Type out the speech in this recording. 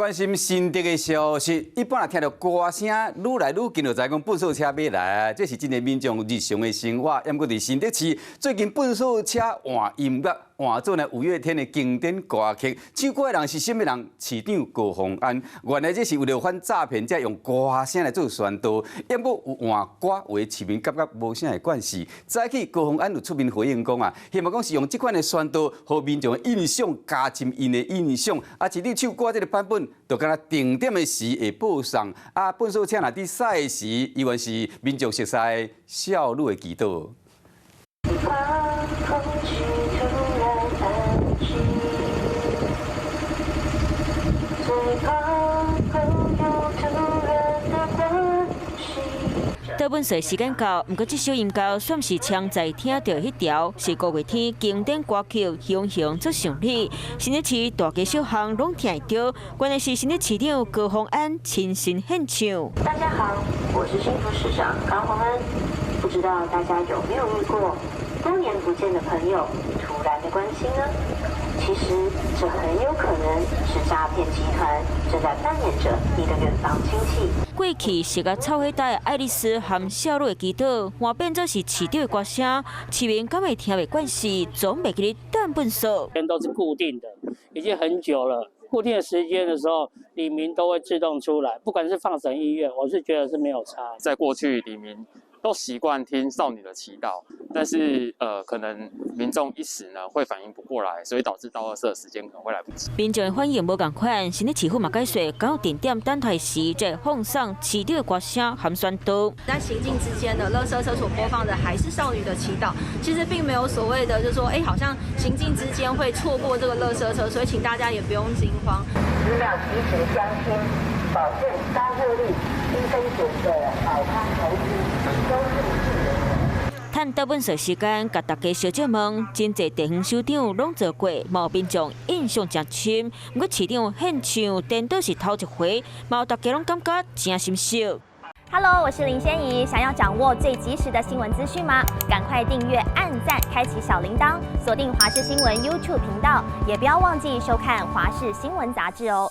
關心新竹的消息。一般若聽著歌聲愈來愈近，就知講糞掃車欲來，這是真濟民眾日常的生活。毋過佇新竹市，最近糞掃車換音樂，換做呢五月天的經典歌曲。唱歌的人是啥物人？市長高虹安。原來這是為著反詐騙者用歌聲來做宣導。毋過有換歌，有的市民感覺無啥的關係。早起高虹安有出面回應講啊，希望講是用這款的宣導，予民眾的印象加深𪜶的印象。啊，市長唱歌這個版本，就敢若定點的時會播送。啊，糞掃車若佇駛的時，依然是民眾熟悉的少女的祈禱。怕空氣突然安靜，最怕朋友突然的關心。倒糞掃時間到，毋過這首音樂算是常在聽著彼條，是五月天經典歌曲《雄雄做想你》。新竹市大街小巷攏聽會著，關鍵是新竹市長高虹安親身獻唱。大家好，我是新竹市長高虹安。不知道大家有沒有遇過多年不見的朋友突然的關心呢？其實這很有可能是詐騙集團正在扮演着你的遠房親戚。過去是共臭伙帶愛麗絲含少女的祈禱，換變做是市長的歌聲，市民敢會聽袂慣勢，總袂記咧擲糞掃。都是固定的，已經很久了。固定的時間的時候，里民都會自動出來，不管是放什麼音樂，我是覺得是沒有差。在過去，里民都習慣聽少女的祈禱，但是可能民眾一時呢會反應不過來，所以導致倒垃圾的時間可能會來不及。民眾的反應無仝款，新竹市府嘛解說，敢有定點等待時，才會放送市長的歌聲含宣導。在行進之間的垃圾車所播放的還是少女的祈禱，其實並沒有所謂的，就是說，哎，好像行進之間會錯過這個垃圾車，所以請大家也不用驚慌。資料及時更新，保證高獲利、低風險的保康投資，都是自由。趁倒糞掃時間，共大家相借問，真濟地方首長攏做過，嘛予民眾印象誠深。毋過市長獻唱，顛倒是頭一回，嘛予大家攏感覺誠心熟。 Hello，我是林仙怡。想要掌握最及時的新聞資訊嗎？趕快訂閱、按讚、開啟小鈴鐺，鎖定華視新聞 YouTube 頻道，也不要忘記收看華視新聞雜誌哦。